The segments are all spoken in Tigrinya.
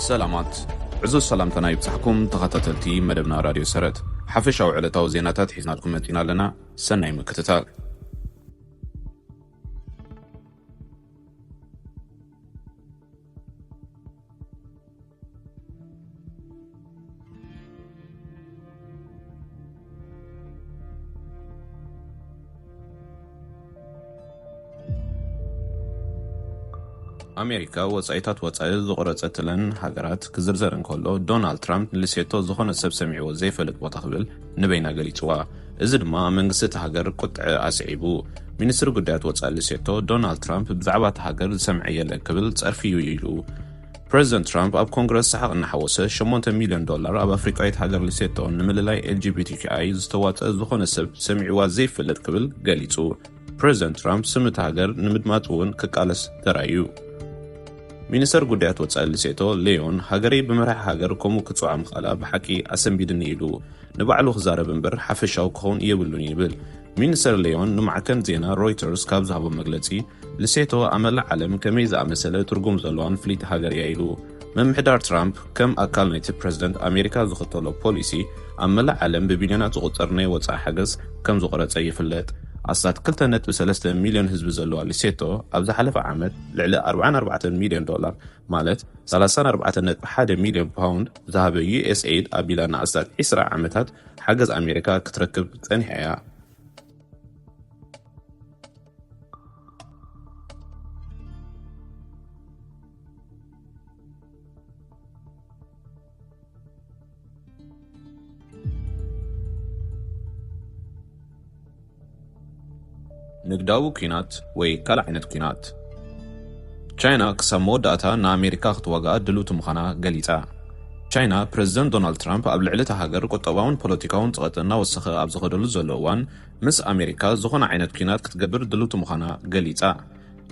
ሰላማት፣ ዕዙዝ ሰላምታና ይብጻሕኩም ተኸታተልቲ መደብና ራድዮ ሰረት። ሓፈሻዊ ዕለታዊ ዜናታት ሒዝናልኩም መጺና ኣለና። ሰናይ ምክትታል። ኣሜሪካ ወጻኢታት ወጻኢ ዝቖረጸትለን ሃገራት ክዝርዘር እንከሎ፣ ዶናልድ ትራምፕ ንልሴቶ ዝኾነ ሰብ ሰሚዕዎ ዘይፈልጥ ቦታ ክብል ንበይና ገሊጽዋ። እዚ ድማ መንግስቲ እቲ ሃገር ቁጥዐ ኣስዒቡ። ሚኒስትሪ ጉዳያት ወጻኢ ልሴቶ ዶናልድ ትራምፕ ብዛዕባ እታ ሃገር ዝሰምዐ የለን ክብል ጸርፊ እዩ ኢሉ። ፕረዚደንት ትራምፕ ኣብ ኮንግረስ ሰሓቕ እናሓወሰ ሸሞንተ ሚልዮን ዶላር ኣብ ኣፍሪቃዊት ሃገር ልሴቶ ንምልላይ ኤል ጂ ቢ ቲ ኪ ኣይ ዝተዋጸ ዝኾነ ሰብ ሰሚዕዋ ዘይፈልጥ ክብል ገሊጹ። ፕረዚደንት ትራምፕ ስም እታ ሃገር ንምድማጽ እውን ክቃለስ ተራእዩ። ሚኒስተር ጉዳያት ወጻኢ ልሴቶ ሌዮን፣ ሃገረይ ብመራሒ ሃገር ከምኡ ክጽውዓ ምኽኣላ ብሓቂ ኣሰንቢድኒ ኢሉ። ንባዕሉ ክዛረብ እምበር ሓፈሻዊ ክኸውን የብሉን ይብል። ሚኒስተር ሌዮን ንማዕከን ዜና ሮይተርስ ካብ ዝሃቦ መግለጺ፣ ልሴቶ ኣብ መላእ ዓለም ከመይ ዝኣመሰለ ትርጉም ዘለዋን ፍልይቲ ሃገር እያ ኢሉ። ምምሕዳር ትራምፕ ከም ኣካል ናይቲ ፕረዚደንት ኣሜሪካ ዝኽተሎ ፖሊሲ ኣብ መላእ ዓለም ብቢልዮናት ዝቑጸር ናይ ወጻኢ ሓገዝ ከም ዝቖረጸ ይፍለጥ። ኣስታት ክልተ ነጥቢ ሰለስተ ሚልዮን ህዝቢ ዘለዋ ሊሴቶ ኣብ ዝሓለፈ ዓመት ልዕሊ ኣርባዓን ኣርባዕተን ሚልዮን ዶላር፣ ማለት ሰላሳን ኣርባዕተን ነጥቢ ሓደ ሚልዮን ፓውንድ ዝሃበ ዩ ኤስ ኤይድ ኣቢላ ንኣስታት ዕስራ ዓመታት ሓገዝ ኣሜሪካ ክትረክብ ጸኒሓ እያ። ንግዳዊ ኲናት ወይ ካልእ ዓይነት ኲናት። ቻይና ክሳብ መወዳእታ ንኣሜሪካ ክትዋግኣ ድልውቲ ምዃና ገሊጻ። ቻይና፣ ፕረዚደንት ዶናልድ ትራምፕ ኣብ ልዕሊ እታ ሃገር ቁጠባውን ፖለቲካውን ጸቕጢ እናወሰኸ ኣብ ዝኸደሉ ዘሎ እዋን፣ ምስ ኣሜሪካ ዝኾነ ዓይነት ኲናት ክትገብር ድልውቲ ምዃና ገሊጻ።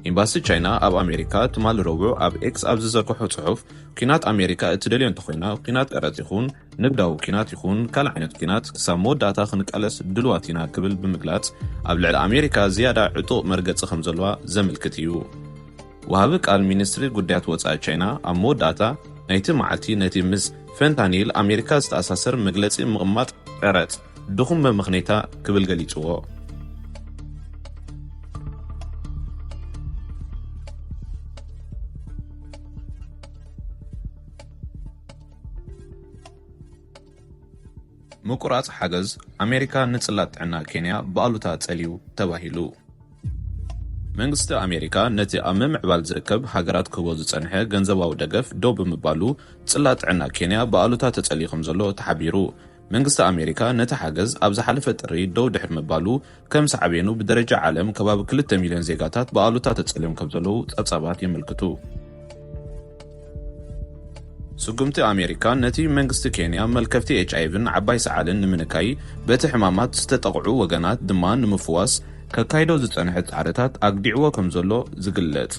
ኤምባሲ ቻይና ኣብ ኣሜሪካ ትማሊ ረቡዕ ኣብ ኤክስ ኣብ ዝዘርግሖ ጽሑፍ፣ ኲናት ኣሜሪካ እትደልዮ እንተኾይና፣ ኲናት ቀረጽ ይኹን፣ ንግዳዊ ኲናት ይኹን ካልእ ዓይነት ኲናት ክሳብ መወዳእታ ክንቃለስ ድሉዋት ኢና ክብል ብምግላጽ፣ ኣብ ልዕሊ ኣሜሪካ ዝያዳ ዕጡቕ መርገጺ ከም ዘለዋ ዘመልክት እዩ። ወሃቢ ቃል ሚኒስትሪ ጉዳያት ወጻኢ ቻይና ኣብ መወዳእታ ናይቲ መዓልቲ ነቲ ምስ ፈንታኒል ኣሜሪካ ዝተኣሳሰር መግለጺ ምቕማጥ ቀረጽ ድኹም መመኽነይታ ክብል ገሊጽዎ። ምቁራጽ ሓገዝ ኣሜሪካ ንጽላት ጥዕና ኬንያ ብኣሉታ ጸልዩ ተባሂሉ። መንግስቲ ኣሜሪካ ነቲ ኣብ ምምዕባል ዝርከብ ሃገራት ክህቦ ዝጸንሐ ገንዘባዊ ደገፍ ደው ብምባሉ፣ ጽላት ጥዕና ኬንያ ብኣሉታ ተጸልዩ ከም ዘሎ ተሓቢሩ። መንግስቲ ኣሜሪካ ነቲ ሓገዝ ኣብ ዝሓለፈ ጥሪ ደው ድሕሪ ምባሉ፣ ከም ሳዕቤኑ ብደረጃ ዓለም ከባቢ ክልተ ሚልዮን ዜጋታት ብኣሉታ ተጸልዮም ከም ዘለዉ ጸብጻባት የመልክቱ። ስጉምቲ ኣሜሪካ ነቲ መንግስቲ ኬንያ መልከፍቲ ኤች ኣይ ቪን ዓባይ ሰዓልን ንምንካይ፣ በቲ ሕማማት ዝተጠቕዑ ወገናት ድማ ንምፍዋስ ከካይዶ ዝጸንሐ ጻዕርታት ኣግዲዕዎ ከም ዘሎ ዝግለጽ።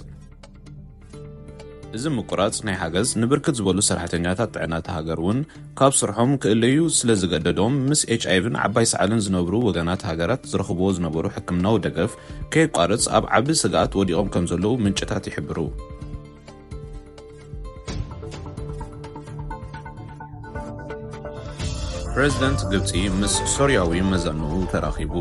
እዚ ምቁራጽ ናይ ሓገዝ ንብርክት ዝበሉ ሰራሕተኛታት ጥዕና እታ ሃገር እውን ካብ ስርሖም ክእለዩ ስለ ዝገደዶም፣ ምስ ኤች ኣይ ቪን ዓባይ ሰዓልን ዝነብሩ ወገናት ሃገራት ዝረኽብዎ ዝነበሩ ሕክምናዊ ደገፍ ከየቋርጽ ኣብ ዓቢ ስግኣት ወዲቖም ከም ዘለዉ ምንጭታት ይሕብሩ። ፕረዚደንት ግብጺ ምስ ሶርያዊ መዘንኡ ተራኺቡ።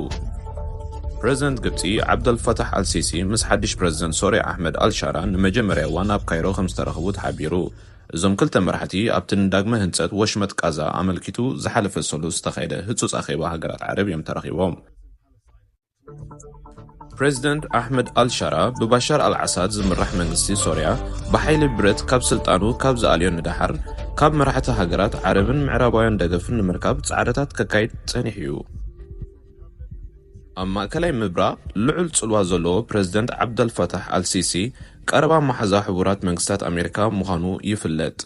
ፕረዚደንት ግብጺ ዓብደልፈታሕ ኣልሲሲ ምስ ሓድሽ ፕረዚደንት ሶርያ ኣሕመድ ኣልሻራ ንመጀመርያ እዋን ኣብ ካይሮ ከም ዝተራኸቡ ተሓቢሩ። እዞም ክልተ መራሕቲ ኣብቲ ንዳግመ ህንጸት ወሽመጥ ቃዛ ኣመልኪቱ ዝሓለፈ ሰሉስ ዝተኻየደ ህጹጽ ኣኼባ ሃገራት ዓረብ እዮም ተራኺቦም። ፕረዚደንት ኣሕመድ ኣልሻራ ብባሻር ኣልዓሳድ ዝምራሕ መንግስቲ ሶርያ ብሓይሊ ብረት ካብ ስልጣኑ ካብ ዝኣልዮ ንደሓር፣ ካብ መራሕቲ ሃገራት ዓረብን ምዕራባውያን ደገፍን ንምርካብ ጻዕርታት ከካይድ ጸኒሑ እዩ። ኣብ ማእከላይ ምብራቕ ልዑል ጽልዋ ዘለዎ ፕረዚደንት ዓብደልፈታሕ ኣልሲሲ ቀረባ መሓዛ ሕቡራት መንግስታት ኣሜሪካ ምዃኑ ይፍለጥ።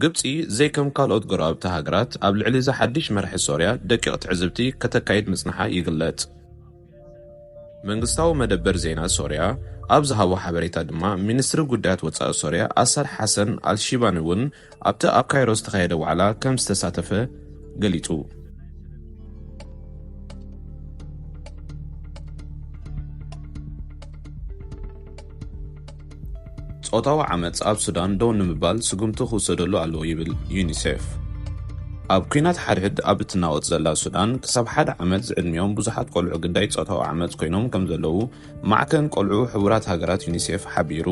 ግብጺ ዘይከም ካልኦት ጎረባብቲ ሃገራት ኣብ ልዕሊ እዚ ሓድሽ መራሒ ሶርያ ደቂቕ ትዕዝብቲ ከተካይድ ምጽንሓ ይግለጽ። መንግስታዊ መደበር ዜና ሶርያ ኣብ ዝሃቦ ሓበሬታ ድማ፣ ሚኒስትሪ ጉዳያት ወጻኢ ሶርያ ኣሳድ ሓሰን ኣልሺባኒ እውን ኣብቲ ኣብ ካይሮ ዝተኻየደ ዋዕላ ከም ዝተሳተፈ ገሊጹ። ጾታዊ ዓመጽ ኣብ ሱዳን ደው ንምባል ስጉምቲ ክውሰደሉ ኣለዎ ይብል ዩኒሴፍ። ኣብ ኲናት ሓድሕድ ኣብ እትናወጽ ዘላ ሱዳን፣ ክሳብ ሓደ ዓመት ዝዕድሚኦም ብዙሓት ቆልዑ ግዳይ ጾታዊ ዓመጽ ኮይኖም ከም ዘለዉ ማዕከን ቆልዑ ሕቡራት ሃገራት ዩኒሴፍ ሓቢሩ።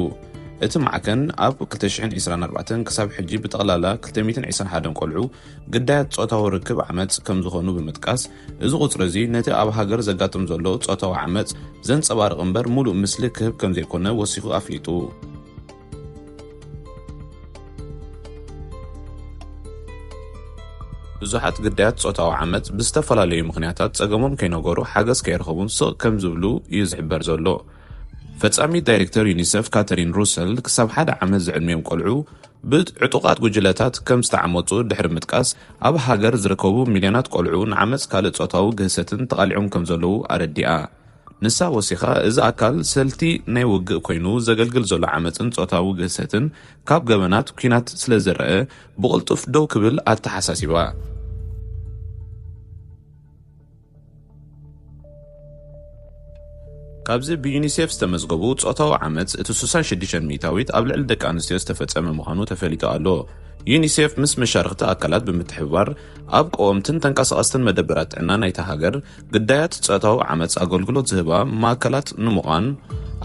እቲ ማዕከን ኣብ ክልተ ሽሕን ዕስራን ኣርባዕተን ክሳብ ሕጂ ብጠቕላላ ክልተ ሚእትን ዕስራን ሓደን ቆልዑ ግዳያት ጾታዊ ርክብ ዓመጽ ከም ዝኾኑ ብምጥቃስ፣ እዚ ቁጽሪ እዚ ነቲ ኣብ ሃገር ዘጋጥም ዘሎ ጾታዊ ዓመጽ ዘንጸባርቕ እምበር፣ ሙሉእ ምስሊ ክህብ ከም ዘይኮነ ወሲኹ ኣፍሊጡ። ብዙሓት ግዳያት ጾታዊ ዓመጽ ብዝተፈላለዩ ምኽንያታት ጸገሞም ከይነገሩ፣ ሓገዝ ከይረኸቡን ስቕ ከም ዝብሉ እዩ ዝሕበር ዘሎ። ፈጻሚት ዳይሬክተር ዩኒሰፍ ካተሪን ሩሰል፣ ክሳብ ሓደ ዓመት ዝዕድሚኦም ቆልዑ ብዕጡቓት ጉጅለታት ከም ዝተዓመጹ ድሕሪ ምጥቃስ፣ ኣብ ሃገር ዝርከቡ ሚልዮናት ቆልዑ ንዓመጽ ካልእ ጾታዊ ግህሰትን ተቓሊዖም ከም ዘለዉ ኣረዲኣ። ንሳ ወሲኻ፣ እዚ ኣካል ሰልቲ ናይ ውግእ ኮይኑ ዘገልግል ዘሎ ዓመጽን ጾታዊ ግህሰትን ካብ ገበናት ኲናት ስለ ዝረአ፣ ብቕልጡፍ ደው ክብል ኣተሓሳሲባ። ካብዚ ብዩኒሴፍ ዝተመዝገቡ ጾታዊ ዓመጽ፣ እቲ ስሳን ሽዱሽተን ሚእታዊት ኣብ ልዕሊ ደቂ ኣንስትዮ ዝተፈጸመ ምዃኑ ተፈሊጡ ኣሎ። ዩኒሴፍ ምስ መሻርኽቲ ኣካላት ብምትሕብባር፣ ኣብ ቀወምትን ተንቀሳቐስትን መደበራት ጥዕና ናይታ ሃገር ግዳያት ጾታዊ ዓመጽ ኣገልግሎት ዝህባ ማእከላት ንምዃን፣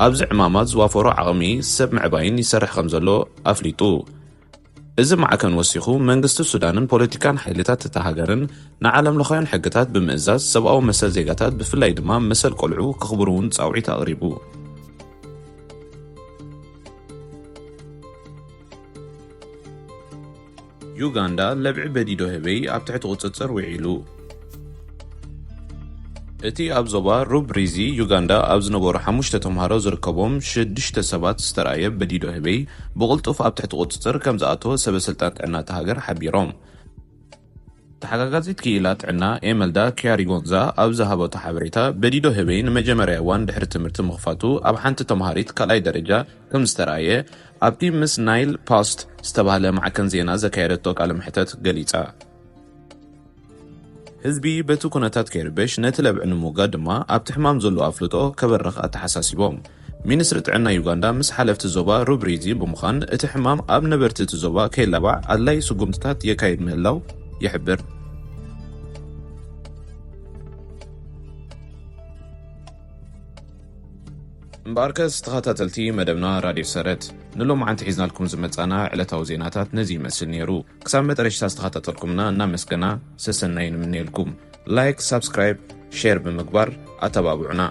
ኣብዚ ዕማማት ዝዋፈሮ ዓቕሚ ሰብ ምዕባይን ይሰርሕ ከም ዘሎ ኣፍሊጡ። እዚ ማዕከን ወሲኹ፣ መንግስቲ ሱዳንን ፖለቲካን ሓይልታት እታ ሃገርን ንዓለምለኻውያን ሕግታት ብምእዛዝ፣ ሰብኣዊ መሰል ዜጋታት፣ ብፍላይ ድማ መሰል ቆልዑ፣ ከኽብሩ እውን ጻውዒት ኣቕሪቡ። ዩጋንዳ፣ ለብዒ በዲዶ ህበይ ኣብ ትሕቲ ቁጽጽር ውዒሉ። እቲ ኣብ ዞባ ሩብ ሪዚ ዩጋንዳ ኣብ ዝነበሩ ሓሙሽተ ተምሃሮ ዝርከቦም ሽዱሽተ ሰባት ዝተራእየ በዲዶ ህበይ፣ ብቕልጡፍ ኣብ ትሕቲ ቁጽጽር ከም ዝኣተወ ሰበ ስልጣን ጥዕና እታ ሃገር ሓቢሮም። ተሓጋጋዚት ክኢላ ጥዕና ኤመልዳ ኪያሪጎንዛ ኣብ ዝሃበቶ ሓበሬታ፣ በዲዶ ህበይ ንመጀመርያ እዋን ድሕሪ ትምህርቲ ምኽፋቱ ኣብ ሓንቲ ተምሃሪት ካልኣይ ደረጃ ከም ዝተራእየ ኣብቲ ምስ ናይል ፖስት ዝተባህለ ማዕከን ዜና ዘካየደቶ ቃለ መሕተት ገሊጻ። ህዝቢ በቲ ኩነታት ከይርበሽ፣ ነቲ ለብዒ ንምውጋድ ድማ ኣብቲ ሕማም ዘሎ ኣፍልጦ ከበርኽ ኣተሓሳሲቦም። ሚኒስትሪ ጥዕና ዩጋንዳ ምስ ሓለፍቲ ዞባ ሩብ ሪዚ ብምዃን፣ እቲ ሕማም ኣብ ነበርቲ እቲ ዞባ ከይላባዕ ኣድላዪ ስጉምትታት የካይድ ምህላው ይሕብር። እምበኣርከስ ተኸታተልቲ መደብና ራድዮ ሰረት፣ ንሎማዓንቲ ሒዝናልኩም ዝመጻና ዕለታዊ ዜናታት ነዚ ይመስል ነይሩ። ክሳብ መጠረሽታ ዝተኸታተልኩምና እናመስገና፣ ሰሰናይ ንምነየልኩም። ላይክ፣ ሳብስክራይብ፣ ሼር ብምግባር ኣተባብዑና።